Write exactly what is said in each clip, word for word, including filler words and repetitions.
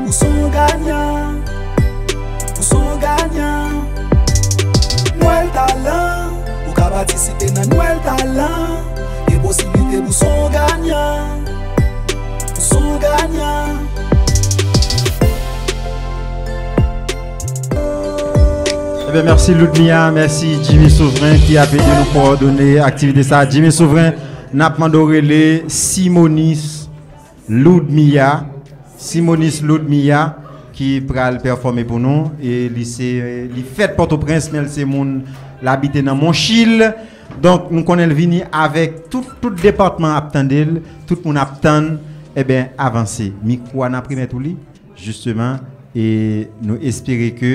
Ou se yon ganyan. Ou se yon ganyan. Nwèl Talan. Ou ka patisipe nan Nwèl Talan. Gen posiblite pou w se yon ganyan. Ou se yon ganyan. Ebyen, mèsi Loudmia, mèsi Jimmy Souvren ki ap ede nou kowòdone aktivite sa. Jimmy Souvren, n ap mande w rele Simonis Loudmia. Simonis Loudmia ki pral pèfòme pou nou. E li se, li fèt Pòtoprens, men l se moun, l abite nan Monchil. Donk, nou konnen l vini avèk tout, tout depatman ap tande l, tout moun ap tann. Ebyen, avanse. Mikwo a n ap remèt ou li, jisteman, e nou espere ke,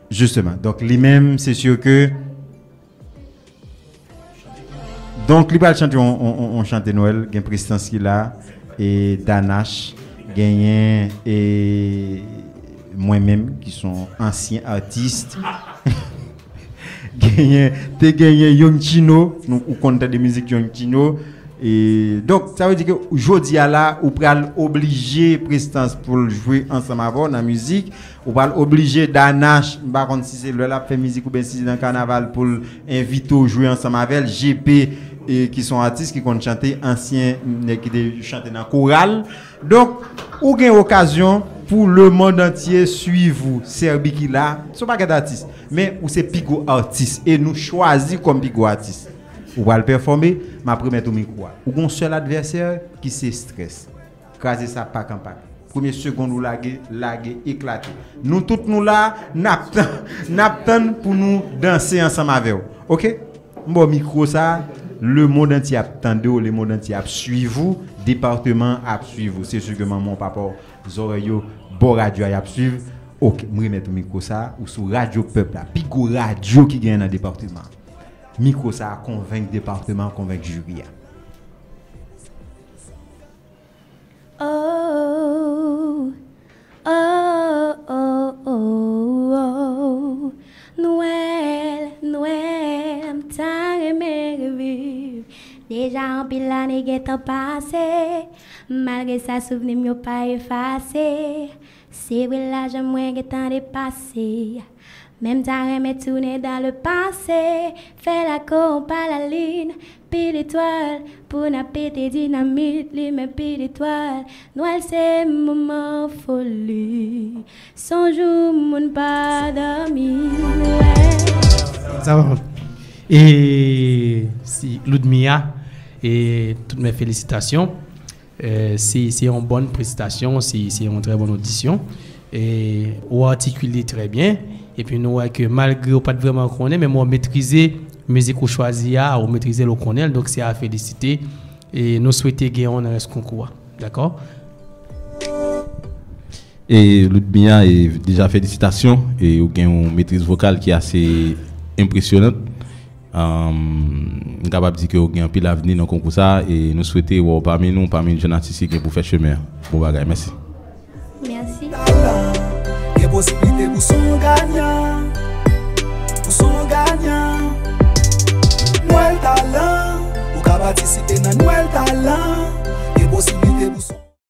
jisteman. Donk, li menm, se si ke, donk, li pral chante yon, yon, yon, yon chante Nwèl, gen Prestans ki la, e Danach, genyen, e mwen menm, ki se yon ansyen atis. Genyen, te genyen Young Chino, nou, ou konn tande mizik Young Chino. E, donk, sa vle di ke jodi a la, ou pral oblije Prestans pou l jwe ansanm avè w nan mizik. Ou pral oblije Danach, m pa konn si se lè l ap fè mizik oubyen si se nan kanaval pou l envite w jwe ansanm avè l. J P, e, ki se yon atis ki konn chante, ansyen nèg ki te chante nan koral. Donk, ou gen okazyon pou lemonn antye swiv ou. Sèbi ki la, se yon pakèt atis. Men ou se pi gwo atis e nou chwazi kòm pi gwo atis. Ou pral pèfòme, m ap remèt ou mikwo a. Ou gen yon sèl advèsè ki se estrès. Kraze sa pak an pak. Premye segonn ou lage, lage, eklate. Nou tout nou la, n ap tann, n ap tann pou nou danse ansanm avè w. Oke? M ba w mikwo sa, lemonn antye ap tande w, lemonn antye ap swiv ou, depatman ap swiv ou. Se si ke manman w, papa w, zòrèy yo, bò radyo a y ap swiv. Oke, m remèt ou mikwo sa, ou sou Radyo Pèp la, pi gwo radyo ki genyen nan depatman. Mikwo sa a konvenk depatman, konvenk jiri a. Oh, oh, oh, oh, oh. Nwèl, Nwèl, m ta renmen reviv. Deja anpil ane gentan pase. Malgre sa, souvni m yo pa efase. Se vre, lajan mwen gentan depase. Men m ta renmen tounen dan le pase, fè la konpa lalin, pi letwal, pou n ap pete dinamit, limen pi letwal. Nwèl se moman foli, se yon jou moun pa dòmi, nwèl. Sa va. E si Loudmia, e tout mes félicitations. Eh, se, se yon bòn prestasyon, se, se yon trè bòn odisyon. E ou atikile trè byen. Epi nou wè ke malgre ou pa t vrèman konnen, men ou metrize mizik ou chwazi a, ou metrize l, ou konnen l, donk se a felisite. E nou swete gen w nan rès konkou a. Dakò? E Loudmia, e deja felisitasyon, e ou gen yon metriz vokal ki ase enpresyonan. Ahn, m kapab di ke w gen anpil avni nan konkou sa a, e nou swete wè w pami nou, pami jèn atis ki gen pou fè chemen an. Bon bagay, mèsi. Mèsi. Gen posiblite pou son ganyan, pou son ganyan. Nwèl Talan, ou ka patisipe nan Nwèl Talan. Gen posiblite pou son